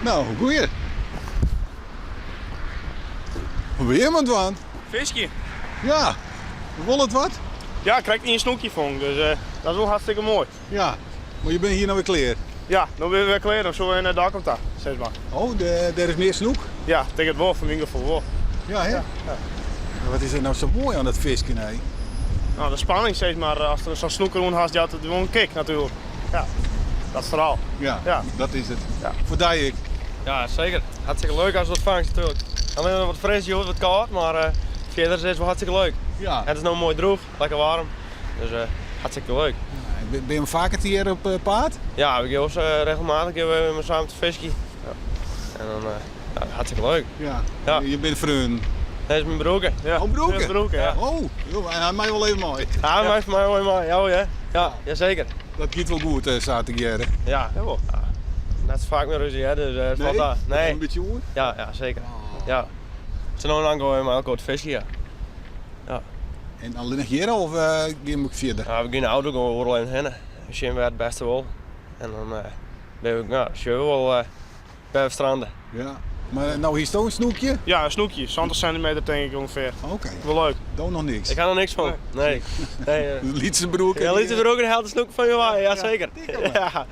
No, goeie. Wat bin jim oan it dwaan? Fiskje. Ja, wol it wat? Ja, krekt ien snoekje fong, dus dat is wol hartstikke moai. Ja, mar je binne hjir no wer klear? Ja, no binne we wer klear, no soe we nei Dokkum ta, sis mar. Oh, dêr is mear snoek? Ja, tink it wol, foar myn gefoel wol. Ja, hè? Ja. Wat is der no sa moai oan dat fiskjen, hè? No, de spanning, sis mar. Ast der sa'n snoek rûn hast, jout it wol in kick natuerlik. Ja, dat foaral. Ja, Ja. dat is it. Ja. Foar dy ek? Ja, seker. Hartstikke leuk ast wat fangst natuerlik. Allinnich wat fris hjoed, wat kâld, mar eh, fierder is it wol hartstikke leuk. Ja. En it is no moai droech, lekker waarm. Dus eh, hartstikke leuk. Ja, Binne jim faker hjir op eh, paad? Ja, we gean wol regelmatich gean we mei samen te fiskjen. Ja. En dan, eh, ja, hartstikke leuk. Ja. Ja. Je binne freonen? Dat is myn broerke. Ja. Oh, broerke? Ja, broerke, ja. Oh, joh, en hy mei wol even mei. Ja, hy mei foar my wol even mei. Ja, ja. Ja, jazeker. Dat giet wol goed, eh, sa tegearre. Ja. Jawel. Ja. Net sa faak mear rúzje, hè, dus eh, it Nee? falt ta. Nee. In bytsje oer? Ja, ja, seker. Ja. Sa no en dan gean we mei elkoar te fiskjen, ja. Ja. En allinnich hjir of eh, gean we ek fierder? Ja, we gean yn de auto gean we oeral even hinne. We sjen wêr't it bêste wol. En dan eh, binne we, ja, sjogge we wol eh, wêr't we strande. Ja. Mar no hiest in snoekje? Ja, in snoekje. 70 centimeter tink ik ûngefear. Oké. Wol leuk. Do noch niks? Ik ha noch niks fûn. Nee. Nee. eh. Lytse broerke. Ja, lytse broerke hellet de snoek fan je wei, ja seker. Ja.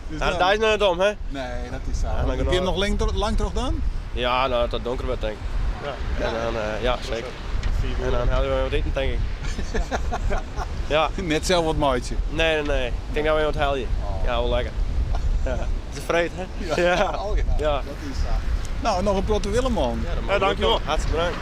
Dus Ja, dan- de dei is noch net om, hè? Nee, dat is sa. Ja, dan Gean je noch lang, lang troch dan? Ja, no, tot it donker wurdt, tink ik. Ja. En dan, eh, ja, seker. 4 En dan helje we wat iten, tink ik. Ja. Net sels wat meitsje. Nee, nee, nee. Ik tink dat we wat helje. Ja, wol lekker. Ja. It is freed, hè? Ja. Oh ja, Ja. dat is sa. No, noch in protte wille, man. Ja, dat Ja, dankjewol. Hartstikke bedankt.